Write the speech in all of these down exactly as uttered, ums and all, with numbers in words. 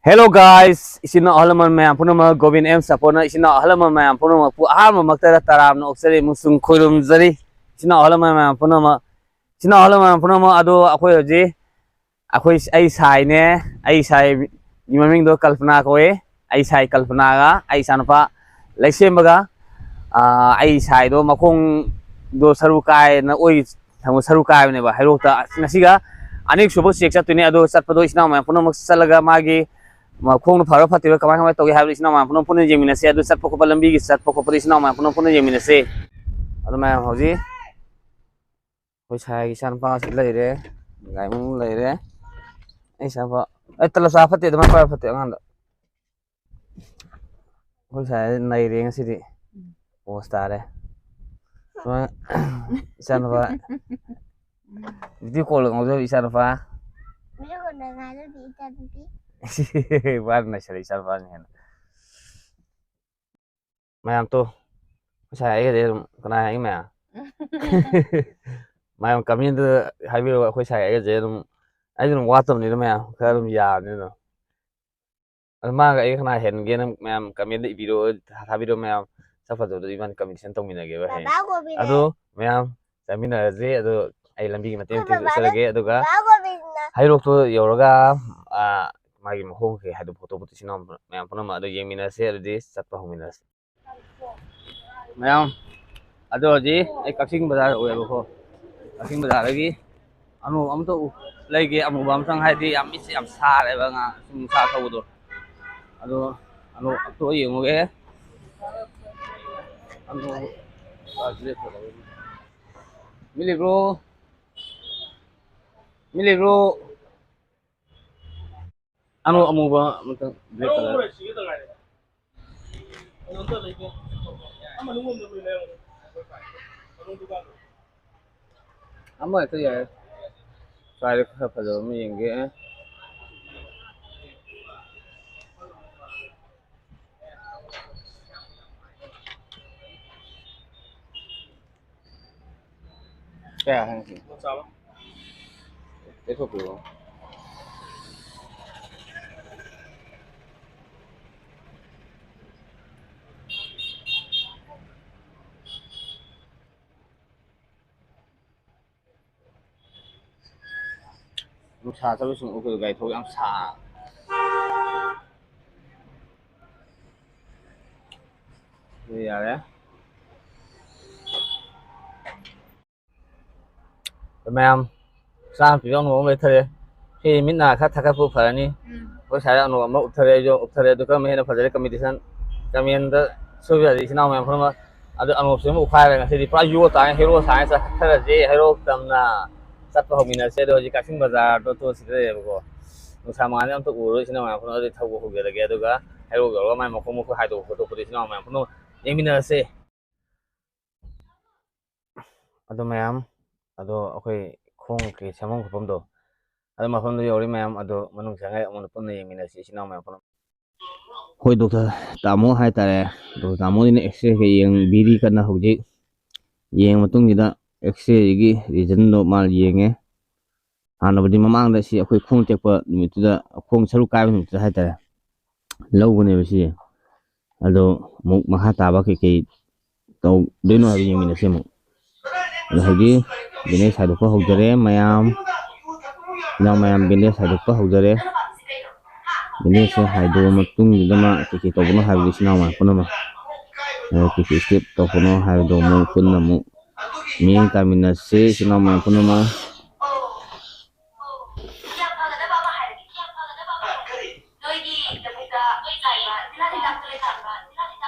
Hello guys, ꯏꯆꯤꯟ ꯏꯅꯥꯎ ꯑꯍꯜ ꯂꯃꯟ ꯃꯌꯥꯝ ꯄꯨꯝꯅꯃꯛ, ꯒꯣꯕꯤꯟ ꯑꯦꯝ ꯁꯄꯣꯔꯠꯅ ꯏꯆꯤꯟ ꯏꯅꯥꯎ ꯑꯍꯜ ꯂꯃꯟ ꯃꯌꯥꯝ ꯄꯨꯝꯅꯃꯛꯄꯨ ꯑꯍꯥꯟꯕꯃꯛꯇꯗ ꯇꯔꯥꯝꯅ ꯑꯣꯛꯆꯔꯤ ꯑꯃꯁꯨꯡ ꯈꯨꯔꯨꯝꯖꯔꯤ꯫ ꯏꯆꯤꯟ ꯏꯅꯥꯎ ꯑꯍꯜ ꯂꯃꯟ ꯃꯌꯥꯝ ꯄꯨꯝꯅꯃꯛ, ꯏꯆꯤꯟ ꯏꯅꯥꯎ ꯑꯍꯜ ꯂꯃꯟ ꯃꯌꯥꯝ ꯄꯨꯝꯅꯃꯛ ꯑꯗꯣ ꯑꯩꯈꯣꯏ ꯍꯧꯖꯤꯛ, ꯑꯩꯈꯣꯏ, ꯑꯩ ꯁꯥꯏꯅꯦ, ꯑꯩ ꯁꯥꯏꯒꯤ ꯃꯃꯤꯡꯗꯣ ꯀꯜꯄꯅꯥ ꯀꯧꯋꯦ꯫ ꯑꯩ ꯁꯥꯏ ꯀꯜꯄꯅꯥꯒ ꯑꯩ ꯏꯆꯥꯅꯨꯄꯥ ꯂꯩꯁꯦꯝꯕꯒ, ꯑꯥ, ꯑꯩ ꯁꯥꯏꯗꯣ ꯃꯈꯣꯡꯗꯣ ꯁꯔꯨ ꯀꯥꯏꯅ ꯑꯣꯏ ꯊꯪꯕ ꯁꯔꯨ ꯀꯥꯏꯕꯅꯦꯕ ꯍꯩꯔꯣꯛꯇ꯫ ꯉꯁꯤꯒ ꯑꯅꯤꯁꯨꯕ ꯆꯦꯛ ꯆꯠꯇꯣꯏꯅꯦ꯫ ꯑꯗꯣ ꯆꯠꯄꯗꯣ ꯏꯆꯤꯟ ꯏꯅꯥꯎ ꯃꯌꯥꯝ ꯄꯨꯝꯅꯃꯛ ꯆꯠꯂꯒ ꯃꯥꯒꯤ ꯃꯈꯣꯡꯗꯣ ꯐꯔ ꯐꯠꯇ꯭ꯔꯤꯕ ꯀꯃꯥꯏ ꯀꯃꯥꯏ ꯇꯧꯒꯦ ꯍꯥꯏꯕꯗꯣ ꯏꯆꯤꯟ ꯏꯅꯥꯎ ꯃꯌꯥꯝ ꯄꯨꯝꯅꯃꯛ ꯄꯨꯟꯅ ꯌꯦꯡꯃꯤꯟꯅꯁꯦ꯫ ꯑꯗꯨ ꯆꯠꯄ ꯈꯣꯠꯄ ꯂꯝꯕꯤꯒꯤ ꯆꯠꯄ ꯈꯣꯠꯄꯗꯣ ꯏꯆꯤꯟ ꯏꯅꯥꯎ ꯃꯌꯥꯝ ꯄꯨꯝꯅꯃꯛ ꯄꯨꯟꯅ ꯌꯦꯡꯃꯤꯟꯅꯁꯦ꯫ ꯑꯗꯨ ꯃꯌꯥꯝ ꯍꯧꯖꯤꯛ ꯑꯩꯈꯣꯏ ꯁꯥꯏꯒꯤ ꯏꯆꯥꯅꯨꯄꯥꯁꯤ ꯂꯩꯔꯦ, ꯒꯥꯔꯤ ꯃꯅꯨꯡꯗ ꯂꯩꯔꯦ꯫ ꯑꯩ ꯏꯆꯥꯅꯨꯄꯥ, ꯑꯩ ꯇꯂꯞ ꯆꯥ ꯐꯠꯇꯦ, ꯑꯗꯨꯃꯥꯏꯅ ꯄꯥꯏꯕ ꯐꯠꯇꯦ ꯑꯉꯥꯡꯗ꯫ ꯑꯩꯈꯣꯏ ꯁꯥꯏ ꯅꯩꯔꯦ ꯉꯁꯤꯗꯤ꯫ ꯄꯣꯁ ꯇꯥꯔꯦ꯫ ꯁꯨꯃꯥꯏꯅ ꯏꯆꯥꯅꯨꯄꯥ, ꯚꯤꯗꯤꯑꯣ ꯀꯣꯜ ꯉꯥꯎꯖꯕ ꯏꯆꯥꯅꯨꯄꯥ꯫ ꯚꯤꯗꯤꯑꯣ ꯀꯣꯜꯗ ꯉꯥꯏꯔꯗꯤ ꯏꯆꯥꯅꯨꯄꯤ꯫ ꯃꯥꯅ ꯅꯩꯁꯜꯂꯦ ꯏꯆꯥꯅꯨꯄꯥꯁꯤꯅ ꯍꯦꯟꯅ꯫ ꯃꯌꯥꯝ ꯇꯣ, ꯉꯁꯥꯏ ꯑꯩꯒꯗꯤ ꯑꯗꯨꯝ ꯀꯅꯥ ꯍꯥꯏꯒꯦ ꯃꯌꯥꯝ? ꯃꯌꯥꯝ ꯀꯃꯦꯟꯗ ꯍꯥꯏꯕꯤꯔꯛꯑꯣ, ꯑꯩꯈꯣꯏ ꯁꯥꯏ ꯑꯩꯒꯁꯦ ꯑꯗꯨꯝ, ꯑꯩꯁꯨ ꯑꯗꯨꯝ ꯋꯥꯠꯇꯕꯅꯤꯅ ꯃꯌꯥꯝ ꯈꯔ ꯑꯗꯨꯝ ꯌꯥꯕꯅꯤ ꯑꯗꯨꯝ꯫ ꯑꯗꯨ ꯃꯥꯒ ꯑꯩꯒ ꯀꯅꯥ ꯍꯦꯟꯒꯦꯅ ꯃꯌꯥꯝ ꯀꯃꯦꯟꯗ ꯏꯕꯤꯔꯛꯑꯣ, ꯊꯥꯕꯤꯔꯛꯑꯣ ꯃꯌꯥꯝ꯫ ꯁꯛ ꯐꯖꯕꯗꯣ ꯏꯕꯥꯅꯤ ꯀꯝꯄꯤꯇꯤꯁꯟ ꯇꯧꯃꯤꯟꯅꯒꯦꯕ ꯍꯌꯦꯡ꯫ ꯕꯕꯥ ꯒꯣꯕꯤꯟ ꯑꯗꯣ ꯃꯌꯥꯝ ꯆꯠꯃꯤꯟꯅꯔꯁꯦ꯫ ꯑꯗꯣ ꯑꯩ ꯂꯝꯕꯤꯒꯤ ꯃꯇꯦꯛ ꯑꯩꯈꯣꯏ ꯃꯇꯦꯛ ꯕꯕꯥꯅ ꯆꯠꯆꯔꯒꯦ, ꯑꯗꯨꯒ ꯕꯕꯥ ꯒꯣꯕꯤꯟꯅ ꯍꯩꯔꯣꯛꯇꯣ ꯌꯧꯔꯒ, ꯑꯥ, ꯃꯥꯒꯤ ꯃꯈꯣꯡ ꯀꯩ ꯍꯥꯏꯗꯣ ꯐꯣꯇꯣ ꯐꯣꯇꯣ ꯏꯆꯤꯟ ꯏꯅꯥꯎ ꯃꯌꯥꯝ ꯄꯨꯝꯅꯃꯛ ꯑꯗꯨ ꯌꯦꯡꯃꯤꯟꯅꯁꯦ꯫ ꯑꯗꯨꯗꯤ ꯆꯠꯄ ꯍꯧꯃꯤꯟꯅꯔꯁꯦ꯫ ꯃꯌꯥꯝ, ꯑꯗꯣ ꯍꯧꯖꯤꯛ ꯑꯩ ꯀꯛꯆꯤꯡ ꯕꯖꯥꯔ ꯌꯧꯔꯦꯕꯀꯣ꯫ ꯀꯛꯆꯤꯡ ꯕꯖꯥꯔꯗꯒꯤ ꯑꯅꯧꯕ ꯑꯃꯇ ꯎ-, ꯂꯩꯒꯦ꯫ ꯑꯃꯨꯕ ꯑꯃꯇꯪ, ꯍꯥꯏꯗꯤ ꯌꯥꯝ ꯃꯤꯠꯁꯦ ꯌꯥꯝ ꯁꯥꯔꯦꯕ ꯉꯥ-, ꯁꯨꯝ ꯅꯨꯡꯁꯥ ꯊꯧꯕꯗꯣ꯫ ꯑꯗꯣ ꯑꯅꯧꯕ ꯑꯝꯇ ꯌꯦꯡꯉꯨꯒꯦ꯫ ꯑꯅꯧꯕ, ꯃꯤ ꯂꯩꯕ꯭ꯔꯣ? ꯃꯤ ꯂꯩꯕ꯭ꯔꯣ? ꯑꯅꯧ ꯑꯃꯨꯕ ꯑꯃꯇꯪ, black colour꯫ ꯑꯃ ꯍꯦꯛꯇ ꯌꯥꯏ꯫ ꯁ꯭ꯋꯥꯏꯗ ꯈꯔ ꯐꯖꯕ ꯑꯃ ꯌꯦꯡꯒꯦ꯫ ꯀꯌꯥ ꯍꯪꯉꯛꯀꯦ? ꯂꯨꯄꯥ ꯆꯥꯝꯃ꯫ ꯂꯩꯊꯣꯛꯄꯤꯔꯣ꯫ ꯁꯥ ꯆꯠꯄ ꯁꯨꯝ ꯎꯈ꯭ꯔꯨꯜ ꯒꯥꯔꯤ ꯊꯧꯕ ꯌꯥꯝ ꯁꯥ꯫ ꯑꯗꯨ ꯌꯥꯔꯦ꯫ ꯃꯌꯥꯝ, ꯆꯥ ꯑꯃ ꯄꯤꯕ ꯑꯅꯣꯛ ꯑꯃ ꯂꯩꯊꯔꯦ꯫ ꯁꯤ ꯃꯤꯠ ꯅꯥ ꯈꯔ ꯊꯛꯀꯠꯄ ꯐꯔꯅꯤ꯫ ꯎꯝ꯫ ꯑꯩꯈꯣꯏ ꯁ꯭ꯋꯥꯏꯗ ꯑꯅꯣꯛ ꯑꯃ ꯎꯞꯊꯔꯦ, ꯑꯩꯁꯨ ꯎꯞꯊꯔꯦ꯫ ꯑꯗꯨ ꯀꯔꯝꯕ ꯍꯦꯟꯅ ꯐꯖꯔꯦ? ꯀꯃꯦꯟꯗ ꯁꯣꯏꯕ ꯌꯥꯗꯦ, ꯏꯆꯤꯟ ꯏꯅꯥꯎ ꯃꯌꯥꯝ ꯄꯨꯝꯅꯃꯛ꯫ ꯑꯗꯨ ꯑꯅꯣꯛꯁꯤ ꯑꯃ ꯎꯞꯈꯥꯏꯔꯦ꯫ ꯉꯁꯤꯗꯤ ꯄꯨꯔꯥ ꯌꯣ ꯇꯥꯔꯦ, ꯍꯦꯔꯣ ꯁꯥꯔꯦ, ꯆꯠꯊꯔꯁꯦ, ꯍꯦꯔꯣ ꯇꯝꯅ ꯆꯠꯄ ꯍꯧꯃꯤꯟꯅꯁꯦ꯫ ꯑꯗꯣ ꯍꯧꯖꯤꯛ ꯀꯛꯆꯤꯡ ꯕꯖꯥꯔꯗꯣ ꯇꯣ ꯁꯤꯗ ꯂꯩꯔꯦꯕꯀꯣ꯫ ꯅꯨꯡꯁꯥ ꯃꯉꯥꯜꯗꯤ ꯑꯝꯇ ꯎꯔꯔꯣꯏ, ꯏꯆꯤꯟ ꯏꯅꯥꯎ ꯃꯌꯥꯝ ꯄꯨꯝꯅꯃꯛ꯫ ꯑꯗꯨꯗꯤ ꯊꯧꯕ ꯍꯧꯖꯔꯒꯦ, ꯑꯗꯨꯒ ꯍꯦꯔꯣ ꯌꯧꯔꯒ ꯃꯥꯏ ꯃꯈꯣꯡ ꯃꯈꯨꯠ ꯍꯥꯏꯗꯣꯛꯄ ꯈꯣꯠꯇꯣꯛꯄꯗꯣ ꯏꯆꯤꯟ ꯏꯅꯥꯎ ꯃꯌꯥꯝ ꯄꯨꯝꯅꯃꯛ ꯌꯦꯡꯃꯤꯟꯅꯔꯁꯦ꯫ ꯑꯗꯣ ꯃꯌꯥꯝ, ꯑꯗꯣ ꯑꯩꯈꯣꯏ ꯈꯣꯡ ꯀꯩ ꯁꯦꯝꯐꯝ ꯈꯣꯠꯐꯝꯗꯣ, ꯑꯗꯨ ꯃꯐꯝꯗꯣ ꯌꯧꯔꯦ ꯃꯌꯥꯝ꯫ ꯑꯗꯣ ꯃꯅꯨꯡ ꯆꯪꯉꯒ ꯑꯃꯨꯛ ꯄꯨꯟꯅ ꯌꯦꯡꯃꯤꯟꯅꯁꯤ, ꯏꯆꯤꯟ ꯏꯅꯥꯎ ꯃꯌꯥꯝ ꯄꯨꯟꯅ꯫ ꯍꯣꯏ, ꯗꯣꯛꯇꯔ ꯇꯥꯃꯣ ꯍꯥꯏꯇꯥꯔꯦ꯫ ꯗꯣꯛꯇꯔ ꯇꯥꯃꯣꯁꯤꯅ ꯑꯦꯛꯁꯔꯦ ꯀꯩ ꯌꯦꯡꯕꯤꯔꯤ ꯀꯟꯅ ꯍꯧꯖꯤꯛ꯫ ꯌꯦꯡꯉ ꯃꯇꯨꯡꯁꯤꯗ ꯑꯦꯛꯁꯔꯦꯒꯤ ꯔꯤꯖꯟꯗꯣ ꯃꯥ ꯌꯦꯡꯉꯦ꯫ ꯍꯥꯟꯅꯕꯨꯗꯤ ꯃꯃꯥꯡꯗ ꯁꯤ ꯑꯩꯈꯣꯏ ꯈꯣꯡ ꯇꯦꯛꯄ ꯅꯨꯃꯤꯠꯇꯨꯗ, ꯈꯣꯡ ꯁꯔꯨ ꯀꯥꯏꯕ ꯅꯨꯃꯤꯠꯇꯨꯗ ꯍꯥꯏꯇꯥꯔꯦ, ꯂꯧꯕꯅꯦꯕ ꯁꯤ꯫ ꯑꯗꯣ ꯑꯃꯨꯛ ꯃꯈꯥ ꯇꯥꯕ ꯀꯩꯀꯩ ꯇꯧꯗꯣꯏꯅꯣ ꯍꯥꯏꯕ ꯌꯦꯡꯃꯤꯟꯅꯁꯤ ꯑꯃꯨꯛ꯫ ꯑꯗꯣ ꯍꯧꯖꯤꯛ ꯕꯦꯟꯗꯦꯖ ꯍꯥꯏꯗꯣꯛꯄ ꯍꯧꯖꯔꯦ ꯃꯌꯥꯝ꯫ ꯏꯅꯥꯎ ꯃꯌꯥꯝ, ꯕꯦꯟꯗꯦꯖ ꯍꯥꯏꯗꯣꯛꯄ ꯍꯧꯖꯔꯦ꯫ ꯕꯦꯟꯗꯦꯖꯁꯦ ꯍꯥꯏꯗꯣꯛꯑ ꯃꯇꯨꯡꯁꯤꯗ ꯃꯥ ꯀꯩꯀꯩ ꯇꯧꯕꯅꯣ ꯍꯥꯏꯕꯗꯨ ꯏꯆꯤꯟ ꯏꯅꯥꯎ ꯃꯌꯥꯝ ꯄꯨꯝꯅꯃꯛ, ꯑ, ꯀꯩꯀꯩ ꯁ꯭ꯇꯦꯞ ꯇꯧꯕꯅꯣ ꯍꯥꯏꯕꯗꯣ ꯑꯃꯨꯛ ꯄꯨꯟꯅ ꯑꯃꯨꯛ ꯃꯤꯠꯌꯦꯡ ꯇꯥꯃꯤꯟꯅꯁꯤ ꯏꯆꯤꯟ ꯏꯅꯥꯎ ꯃꯌꯥꯝ ꯄꯨꯝꯅꯃꯛ꯫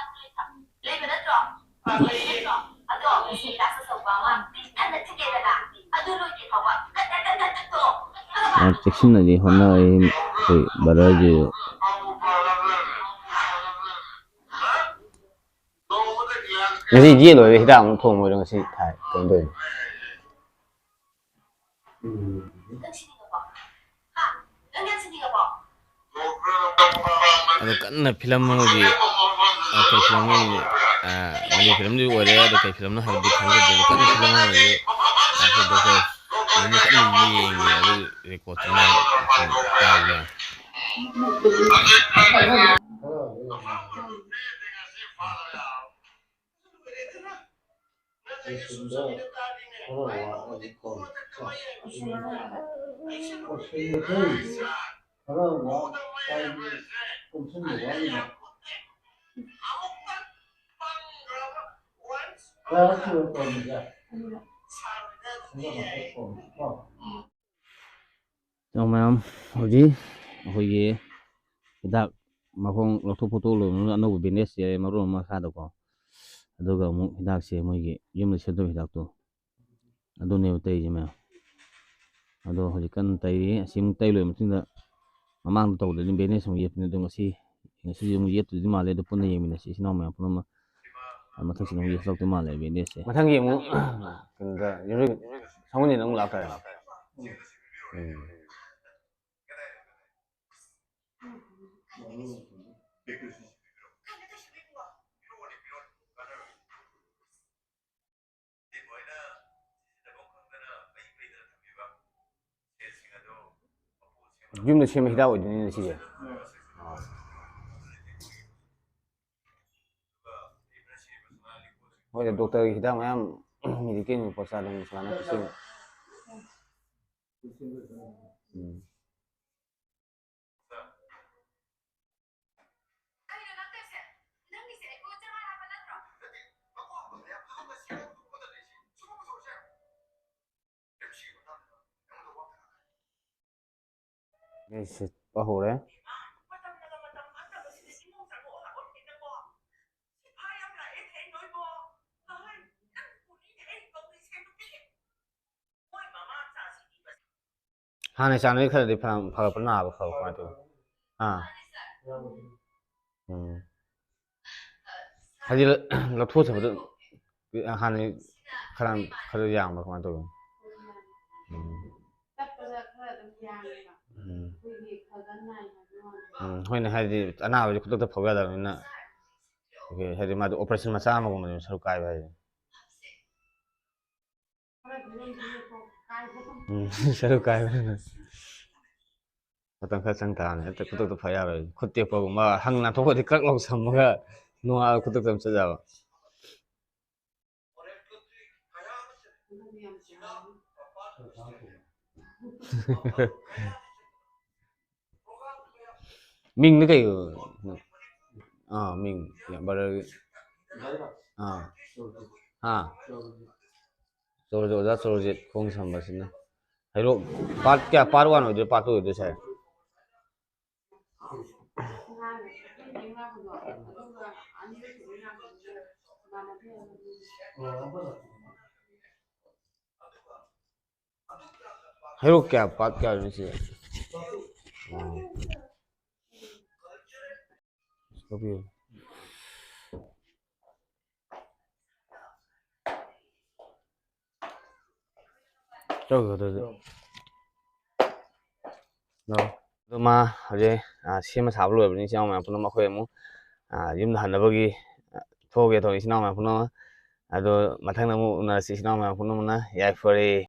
ꯌꯥꯝ ꯆꯦꯛꯁꯤꯟꯅꯗꯤ ꯍꯣꯠꯅꯔꯤ ꯑꯩꯈꯣꯏ ꯕ꯭ꯔꯗꯔꯁꯦ꯫ ꯉꯁꯤ ꯌꯦꯟ ꯂꯣꯏꯔꯦ, ꯍꯤꯗꯥꯛ ꯑꯃꯨꯛ ꯊꯣꯡꯉꯣꯏꯔꯣ ꯉꯁꯤ ꯊꯥꯏ? ꯀꯩꯅꯣ ꯇꯧꯔꯤꯅꯦ꯫ ꯑꯗꯣ ꯀꯟꯅ ꯐꯤꯂꯝ ꯑꯃꯒꯤ, ꯑ, ꯀꯩ ꯐꯤꯂꯝ ꯑꯃꯒꯤ, ꯑ, ꯃꯅꯤ ꯐꯤꯂꯝꯗꯤ ꯑꯣꯏꯔꯦ, ꯑꯗꯣ ꯀꯩ ꯐꯤꯂꯝꯅꯣ ꯍꯥꯏꯕꯗꯤ ꯈꯪꯖꯗꯦ꯫ ꯑꯗꯣ ꯀꯟꯅ ꯐꯤꯂꯝ ꯑꯃꯒꯤ, ꯑ, ꯑꯩꯈꯣꯏ ꯗꯣꯛꯇꯔ ꯀꯟꯅ ꯌꯦꯡꯉꯤ, ꯑꯗꯨ ꯔꯦꯀꯣꯔꯠꯇꯨ ꯃꯥ ꯇꯥꯕ ꯌꯥꯏ꯫ ꯈꯔ ꯋꯥꯠꯂꯗꯤ ꯀꯣ꯫ ꯀꯣ꯫ ꯀꯣ꯫ ꯁꯤꯡꯕ ꯊꯣꯛꯏ꯫ ꯈꯔ ꯋꯥ-, ꯍꯥꯏꯗꯤ ꯀꯨꯝꯁꯤꯟꯕ ꯋꯥꯠꯂꯤꯕ꯫ ꯀꯌꯥꯔꯛ ꯁꯨꯔꯦ ꯀꯣꯟꯕꯁꯦ? ꯑꯅꯤꯔꯛ ꯈꯛꯇ ꯀꯣꯟꯕ ꯀꯣ꯫ ꯃꯌꯥꯝ, ꯍꯧꯖꯤꯛ ꯑꯩꯈꯣꯏꯒꯤ ꯍꯤꯗꯥꯛ ꯃꯈꯣꯡ ꯂꯧꯊꯣꯛ ꯈꯣꯠꯇꯣꯛ ꯂꯣꯏꯕ ꯃꯅꯨꯡꯗ ꯑꯅꯧꯕ ꯕꯦꯟꯗꯦꯖ ꯆꯦ ꯃꯔꯣꯟ ꯑꯃ ꯃꯈꯥꯗꯀꯣ, ꯑꯗꯨꯒ ꯑꯃꯨꯛ ꯍꯤꯗꯥꯛꯁꯦ ꯃꯣꯏꯒꯤ ꯌꯨꯝꯗ ꯁꯦꯝꯗꯣꯛꯄ ꯍꯤꯗꯥꯛꯇꯣ, ꯑꯗꯨꯅꯦꯕ ꯇꯩꯔꯤꯁꯦ ꯃꯌꯥꯝ꯫ ꯑꯗꯣ ꯍꯧꯖꯤꯛ ꯀꯟꯅ ꯇꯩꯔꯤ꯫ ꯑꯁꯤ ꯑꯃꯨꯛ ꯇꯩ ꯂꯣꯏꯔ ꯃꯇꯨꯡꯗ, ꯃꯃꯥꯡꯗ ꯇꯧꯕꯗꯗꯤ ꯕꯦꯟꯗꯦꯖ ꯑꯃꯨꯛ ꯌꯦꯠꯄꯅꯦ, ꯑꯗꯣ ꯉꯁꯤ, ꯉꯁꯤꯁꯨ ꯑꯃꯨꯛ ꯌꯦꯠꯇꯣꯏꯗꯤ ꯃꯥꯜꯂꯦ꯫ ꯑꯗꯣ ꯄꯨꯟꯅ ꯌꯦꯡꯃꯤꯟꯅꯁꯤ, ꯏꯆꯤꯟ ꯏꯅꯥꯎ ꯃꯌꯥꯝ ꯄꯨꯝꯅꯃꯛ꯫ ꯃꯊꯪꯁꯤꯅ ꯑꯃꯨꯛ ꯌꯦꯠꯊꯣꯛꯇꯣꯏ ꯃꯥꯜꯂꯦ ꯕꯦꯟꯗꯦꯖꯁꯦ꯫ ꯃꯊꯪꯒꯤ ꯑꯃꯨꯛ ꯀꯩꯅꯣꯗ, ꯌꯨꯝꯖ-, ꯁꯪꯒꯨꯟꯁꯤꯅ ꯑꯃꯨꯛ ꯂꯥꯛꯇꯥꯔꯦ꯫ ꯎꯝ꯫ ꯌꯨꯝꯗ ꯁꯦꯝꯕ ꯍꯤꯗꯥꯛ ꯑꯣꯏꯗꯣꯏꯅꯤꯅꯦ ꯁꯤꯁꯦ꯫ ꯑꯥ꯫ ꯍꯣꯏꯅꯦ, ꯗꯣꯛꯇꯔꯒꯤ ꯍꯤꯗꯥꯛ ꯃꯌꯥꯝ, ꯃꯦꯗꯤꯀꯦꯜꯒꯤ ꯄꯣꯠ ꯆꯥꯗꯅ ꯁꯨꯃꯥꯏꯅ ꯄꯤꯁꯤꯟ-, ꯎꯝ꯫ ꯑꯩ ꯁꯤꯠꯄ ꯍꯧꯔꯦ꯫ ꯍꯥꯟꯅ ꯆꯥꯡꯗꯒꯤ ꯈꯔꯗꯤ ꯐꯅ-, ꯐꯒꯠꯄ, ꯅꯥꯕ ꯐꯕ ꯀꯃꯥꯏꯅ ꯇꯧꯋꯤ? ꯑꯥ꯫ ꯎꯝ꯫ ꯍꯥꯏꯗꯤ ꯂ-, ꯂꯧꯊꯣꯛꯆꯕꯗ ꯍꯥꯟꯅ ꯈꯔ, ꯈꯔ ꯌꯥꯡꯕ ꯀꯃꯥꯏꯅ ꯇꯧꯋꯤ? ꯎꯝ꯫ ꯎꯝ꯫ ꯎꯝ, ꯍꯣꯏꯅꯦ, ꯍꯥꯏꯗꯤ ꯑꯅꯥꯕꯁꯦ ꯈꯨꯗꯛꯇ ꯐꯕ ꯌꯥꯗꯕꯅꯤꯅ꯫ ꯑꯣꯀꯦ, ꯍꯥꯏꯗꯤ ꯃꯥꯗꯣ operation ꯃꯆꯥ ꯑꯃꯒꯨꯝꯕꯅꯦꯕ, ꯁꯔꯨ ꯀꯥꯏꯕ ꯍꯥꯏꯁꯦ꯫ ꯎꯝ, ꯁꯔꯨ ꯀꯥꯏꯕꯅꯤꯅ ꯃꯇꯝ ꯈꯔ ꯆꯪ ꯇꯥꯕꯅꯤ꯫ ꯍꯦꯛꯇ ꯈꯨꯗꯛꯇ ꯐ ꯌꯥꯔꯣꯏ꯫ ꯈꯨꯠ ꯇꯦꯛꯄꯒꯨꯝꯕ, ꯍꯪ ꯅꯥꯟꯊꯣꯛꯄꯗꯤ ꯀ꯭ꯔꯛ ꯂꯥꯎ ꯁꯝꯃꯒ ꯅꯣꯡꯉꯥꯜꯂ ꯈꯨꯗꯛꯇ ꯑꯗꯨꯝ ꯆꯠ ꯌꯥꯕ꯫ ꯃꯤꯡꯗꯤ ꯀꯩ ꯑꯣꯏ? ꯑꯥ, ꯃꯤꯡ ꯕ꯭ꯔꯗꯔꯒꯤ꯫ ꯑꯥ꯫ ꯍꯥ? ꯆꯣꯔꯣꯖꯤꯠ, ꯑꯣꯖꯥ ꯆꯣꯔꯣꯖꯤꯠ ꯈꯣꯡ ꯁꯝꯕꯁꯤꯅ꯫ ꯍꯩꯔꯣꯛ ꯄꯥꯔꯠ ꯀꯌꯥ? ꯄꯥꯔꯠ ꯋꯥꯟ ꯑꯣꯏꯗꯣꯏ, ꯄꯥꯔꯠ ꯇꯨ ꯑꯣꯏꯗꯣꯏ ꯁꯥꯔ? ꯍꯩꯔꯣꯛ ꯀꯌꯥ, ꯄꯥꯔꯠ ꯀꯌꯥꯅꯣ ꯁꯤ? ꯑꯣ꯫ ꯂꯧꯕꯤꯌꯨ꯫ ꯆꯠꯈ꯭ꯔꯣ ꯑꯗꯨꯗꯤ꯫ ꯂꯧ꯫ ꯑꯗꯣ ꯃꯥ ꯍꯧꯖꯤꯛ, ꯑ, ꯁꯦꯝꯕ ꯁꯥꯕ ꯂꯣꯏꯕꯅꯤ, ꯏꯆꯤꯟ ꯏꯅꯥꯎ ꯃꯌꯥꯝ ꯄꯨꯝꯅꯃꯛ ꯑꯩꯈꯣꯏ ꯑꯃꯨꯛ, ꯑ, ꯌꯨꯝꯗ ꯍꯟꯅꯕꯒꯤ, ꯑ, ꯊꯣꯛꯑꯒꯦ ꯇꯧꯔꯤ, ꯏꯆꯤꯟ ꯏꯅꯥꯎ ꯃꯌꯥꯝ ꯄꯨꯝꯅꯃꯛ꯫ ꯑꯗꯣ ꯃꯊꯪꯗ ꯑꯃꯨꯛ ꯎꯅꯔꯁꯤ, ꯏꯆꯤꯟ ꯏꯅꯥꯎ ꯃꯌꯥꯝ ꯄꯨꯝꯅꯃꯛꯅ꯫ ꯌꯥꯏꯐꯔꯦ꯫